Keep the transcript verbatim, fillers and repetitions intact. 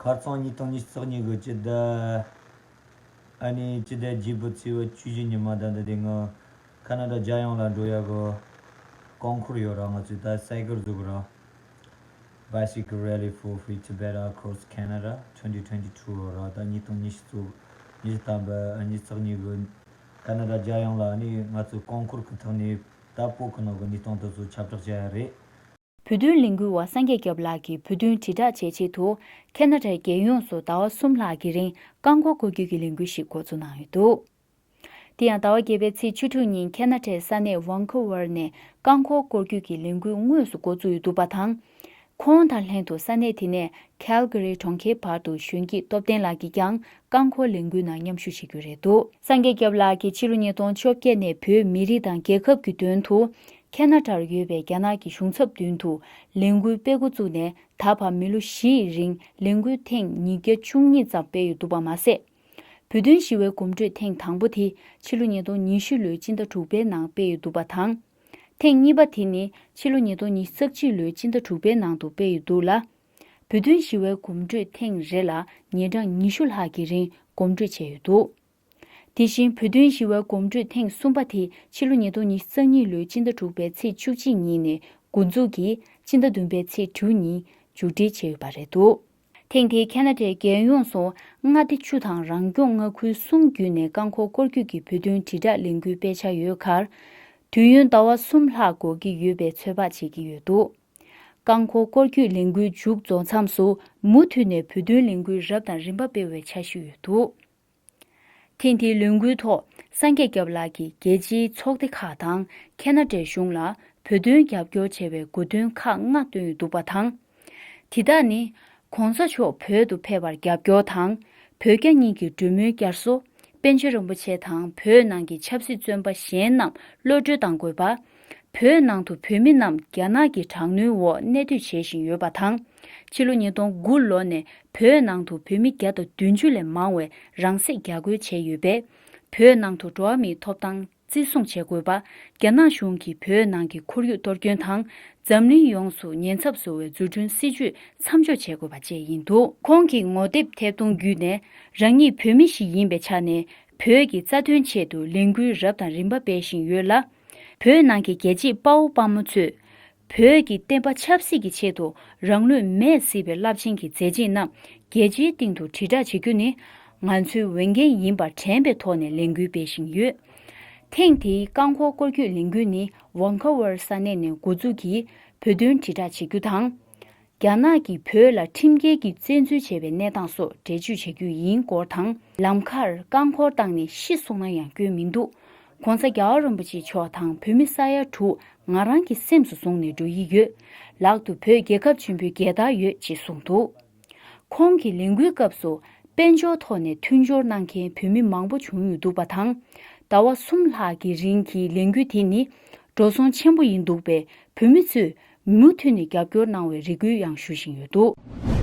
ཧར་ཚང་ཉིས་སྟོང་ཉི་ཤུ་རྩ་གཉིས་གི་སྤྱི་ཟླ་ཨ་ནི་སྤྱི་ཟླ་བརྒྱད་པའི་ཚེས་པ་བཅུ་བཞི་ཉི་མ་ད་ལྟ་དེ་ང་ཁ་ན་ཌ་རྒྱལ་ཡོངས་ལ་འགྲོ་ཡག་གི་རྐང་འཁོར་ཡོད་ར། ང་ཚོས་ད་སའི་ཀལ་བཟོ་གི་ར། Bicycle Rally for Free Tibet Across Canada twenty twenty-two ར། ད་ཉིས་སྟོང་ཉི་ཤུ་ཉི་ཤུ་ཐམ་པ་ཉི་ཤུ་རྩ་གཉིས་གི་ཁ་ན་ཌ་རྒྱལ་ཡོངས་ལ་ནི་ང་ཚོས་རྐང་འཁོར་གི་ཐོག་ནས་ད་བོད་གི་ནང་གི་ཉིས་སྟོང་དེ་ཚོ་ཁྱབ་བསྒྲགས་བྱས་ཡ་རེད། བོད་དོན་ལས་འགུལ་བ་སངས་རྒྱས་སྐྱབས་ལགས་ཀྱིས་བོད་དོན་དྲིལ་བསྒྲགས་བྱེད་ཆེད་དུ་ཁེ་ན་ཌའི་རྒྱལ་ཡོངས་སུ་ཟླ་བ་གསུམ་ལྷག་གི་རིང་རྐང་འཁོར་སྐོར་སྐྱོད་ཀྱི་ལས་འགུལ་ཞིག་འགོ་འཛུགས་གནང་ཡོད་འདུག་དེ་ཡང་ཟླ་བ་བརྒྱད་པའི་ཚེས་བཅུ་དྲུག་ཉིན་ཁེ་ན་ཌའི་ས་གནས་ཝང་ཁུ་ཝར་ནས་རྐང་འཁོར་སྐོར་སྐྱོད་ཀྱི་ལས་འགུལ་དངོས་སུ་འགོ་བཙུགས་ཡོད་འདུག་པ་དང་། ཁོང་དང་ལྷན་དུ་ས་གནས་དེ་ནས་ཁལ་གྷ་རི་གྲོང་ཁྱེར་བར་དུ་གཞོན་སྐྱེས་སྟོབས་ལྡན་ལགས་ཀྱིས་ཀྱང་རྐང་འཁོར་ལས་འགུལ་ནང་མཉམ་ཞུགས་བྱེད་རྒྱུ་རེད་འདུག་སངས་རྒྱས་སྐྱབས་ལགས་ཀྱིས་ཕྱི་ལོ་ཉིས་སྟོང་བཅོ་བརྒྱད་ནས་བོད་མི་རིགས་དང་རྒྱལ་ཁབ་ཀྱི་དོན་དུ་ཁེ་ན་ཌར་ཡོད་པའི་རྒྱ་ནག་གི་གཞུང་ཚབ་མདུན་དུ་ལས་འགུལ་སྤེལ་འགོ་བཙུགས་ནས་ད་བར་མི་ལོ་བཞི་ཡི་རིང་ལས་འགུལ་ཐེངས་ཉིས་བརྒྱ་བཅུ་གཉིས་ཙམ་སྤེལ་ཡོད་འདུག་པ་མ་ཟད། བོད་དོན་ཞི་བའི་གོམ་བགྲོད་ཐེངས་དང་པོ་དེ་ཕྱི་ལོ་ཉིས་སྟོང་ཉི་ཤུ་ལོའི་སྤྱི་ཟླ་དྲུག་པའི་ནང་སྤེལ་ཡོད་འདུག་པ་དང་། ཐེངས་གཉིས་པ་དེ་ནི་ཕྱི་ལོ་ཉིས་སྟོང་ཉི་ཤུ་རྩ་གཅིག་ལོའི་སྤྱི་ཟླ་དྲུག་པའི་ནང་དུ་སྤེལ་ཡོད་འདུག་ལ། བོད་དོན་ཞི་བའི་གོམ་བགྲོད་ཐེངས་རེ་ལ་ཉིན་གྲངས་ཉི་ཤུ་ལྷག་གི་རིང་གོམ་བགྲོད་བྱས་ཡོད་འདུག་དེ་བཞིན་བོད་དོན་ཞི་བའི་གོམ་བགྲོད་ཐེངས་གསུམ་པ་དེ་ཕྱི་ལོ་ཉིས་སྟོང་ཉི་ཤུ་རྩ་གཉིས་ལོའི་སྤྱི་ཟླ་དྲུག་པའི་ཚེས་བཅུ་གཅིག་ཉིན་ནས་འགོ་འཛུགས་ཀྱིས་སྤྱི་ཟླ་བདུན་པའི་ཚེས་དྲུག་ཉིན་མཇུག་སྒྲིལ་བྱས་ཡོད་པ་རེད་འདུག་ཐེངས་དེའི་ཁེ་ན་ཌའི་རྒྱལ་ཡོངས་སུ་མངའ་སྡེ་བཅུ་དང་རང་སྐྱོང་མངའ་ཁུལ་གསུམ་བརྒྱུད་ནས་རྐང་འཁོར་སྐོར་སྐྱོད་ཀྱི་བོད་དོན་དྲིལ་བསྒྲགས་ལས་འགུལ་སྤེལ་འཆར་ཡོད་ཁར། དུས་ཡུན་ཟླ་བ་གསུམ་ལྷག་འགོར་གྱི་ཡོད་པའི་ཚོད་དཔག་བྱེད་ཀྱི་ཡོད་འདུག་རྐང་འཁོར་སྐོར་སྐྱོད་ལས་འགུལ་མཇུག་རྫོགས་མཚམས་སུ་མུ་མཐུད་ནས་བོད་དོན་ལས་འགུལ་རབ་དང་རིམ་པ་སྤེལ་བའི་འཆར་གཞི་ཡོད་འདུག་ཐེངས་འདིའི་ལས་འགུལ་ཐོག་སངས་རྒྱས་སྐྱབས་ལགས་ཀྱིས་རྒྱལ་སྤྱིའི་ཚོགས་སྡེ་ཁག་དང་ཁེ་ན་ཌའི་གཞུང་ལ་བོད་དོན་རྒྱབ་སྐྱོར་བྱ་བའི་དགོས་འདུན་ཁག་ལྔ་བཏོན་ཡོད་འདུག་པ་དང་། དེ་དག་ནི། གོང་ས་མཆོག་བོད་དུ་ཕེབས་པར་རྒྱབ་སྐྱོར་དང་། བོད་རྒྱ་གཉིས་ཀྱི་གྲོས་མོལ་བསྐྱར་གསོ། པཎ་ཆེན་རིན་པོ་ཆེ་དང་བོད་ནང་གི་ཆབ་སྲིད་བཙོན་པ་གཞན་རྣམས་གློད་གྲོལ་གཏང་དགོས་པ། བོད་ནང་དུ་བོད་མི་རྣམས་རྒྱ་ནག་གི་དྲག་གནོན་འོག་གནས་སྡོད་བྱེད་བཞིན་ཡོད་པ་དང་། ཕྱི་ལོ་ཉིས་སྟོང་དགུ་ལོ་ནས་བོད་ནང་དུ་བོད་མི་བརྒྱ་དང་བདུན་ཅུ་ལས་མང་བས་རང་སྲེག་རྒྱ་རྒོལ་བྱས་ཡོད་པས། བོད་ནང་དུ་འགྲོ་བ་མིའི་ཐོབ་ཐང་བརྩི་སྲུང་བྱེད་དགོས་པ། རྒྱ་ནག་གཞུང་གིས་བོད་ནང་གི་ཁོར་ཡུག་གཏོར་སྐྱོན་དང་། འཛམ་གླིང་ཡོངས་སུ་ཉེན་ཚབས་བཟོ་བའི་འཛུགས་སྐྲུན་སྲིད་ཇུས་མཚམས་འཇོག་བྱེད་དགོས་པ་བཅས་ཡིན་འདུག་ཁོང་གིས་ངོ་དེབ་ཐད་གཏོང་བརྒྱུད་ནས། རང་ཉིད་བོད་མི་ཞིག་ཡིན་པའི་ཆ་ནས། བོད་ཀྱི་རྩ་དོན་ཆེད་དུ་ལས་འགུལ་རབ་དང་རིམ་པ་སྤེལ་བཞིན་ཡོད་ལ། བོད་ནང་གི་རྒྱལ་གཅེས་དཔའ་བོ་དཔའ་མོ་ཚོས། བོད་ཀྱི་བསྟན་པ་ཆབ་སྲིད་ཀྱི་ཆེད་དུ་རང་ལུས་མེར་བསྲེགས་པའི་རླབས་ཆེན་གྱི་མཛད་རྗེས་རྣམས་རྒྱལ་སྤྱིའི་སྟེང་དུ་དྲིལ་བསྒྲགས་བྱེད་རྒྱུ་ནི། ང་ཚོའི་འོས་འགན་ཡིན་པར་དྲན་པའི་ཐོག་ནས་ལས་འགུལ་སྤེལ་བཞིན་ཡོད། ཐེངས་འདིའི་རྐང་འཁོར་སྐོར་སྐྱོད་ལས་འགུལ་ནི་ཝང་ཁ་ཝར་ས་གནས་ནས་འགོ་འཛུགས་ཀྱིས་བོད་དོན་དྲིལ་བསྒྲགས་བྱེད་རྒྱུ་དང་། རྒྱ་ནག་གིས་བོད་ལ་ཁྲིམས་འགལ་གྱིས་བཙན་འཛུལ་བྱས་པའི་གནས་སྟངས་སོགས་འགྲེལ་བརྗོད་བྱ་རྒྱུ་ཡིན་སྐོར་དང་། ལམ་ཁར་རྐང་འཁོར་བཏང་ནས་ཤི་སོང་ན་ཡང་སྐྱོན་མི་འདུག ྋགོང་ས་རྒྱལ་བ་རིན་པོ་ཆེ་མཆོག་དང་བོད་མི་ས་ཡ་དྲུག་ང་རང་གི་སེམས་སུ་བཟུང་ནས་འགྲོ་ཡི་ཡོད། ལག་ཏུ་བོད་རྒྱལ་ཁབ་ཆེན་པོའི་རྒྱལ་དར་ཡོད་ཅེས་གསུངས་འདུག་ཁོང་གིས་ལས་འགུལ་སྐབས་སུ་དཔལ་འབྱོར་ཐོག་ནས་མཐུན་སྦྱོར་གནང་མཁན་བོད་མི་མང་པོ་བྱུང་ཡོད་འདུག་པ་དང་། ཟླ་བ་གསུམ་ལྷག་གི་རིང་གི་ལས་འགུལ་དེ་ནི་འགྲོ་སོང་ཆེན་པོ་ཡིན་འདུག་པས། བོད་མི་ཚོས་མུ་མཐུད་ནས་རྒྱབ་སྐྱོར་གནང་བའི་རེ་སྐུལ་ཡང་ཞུ་བཞིན་ཡོད་འདུག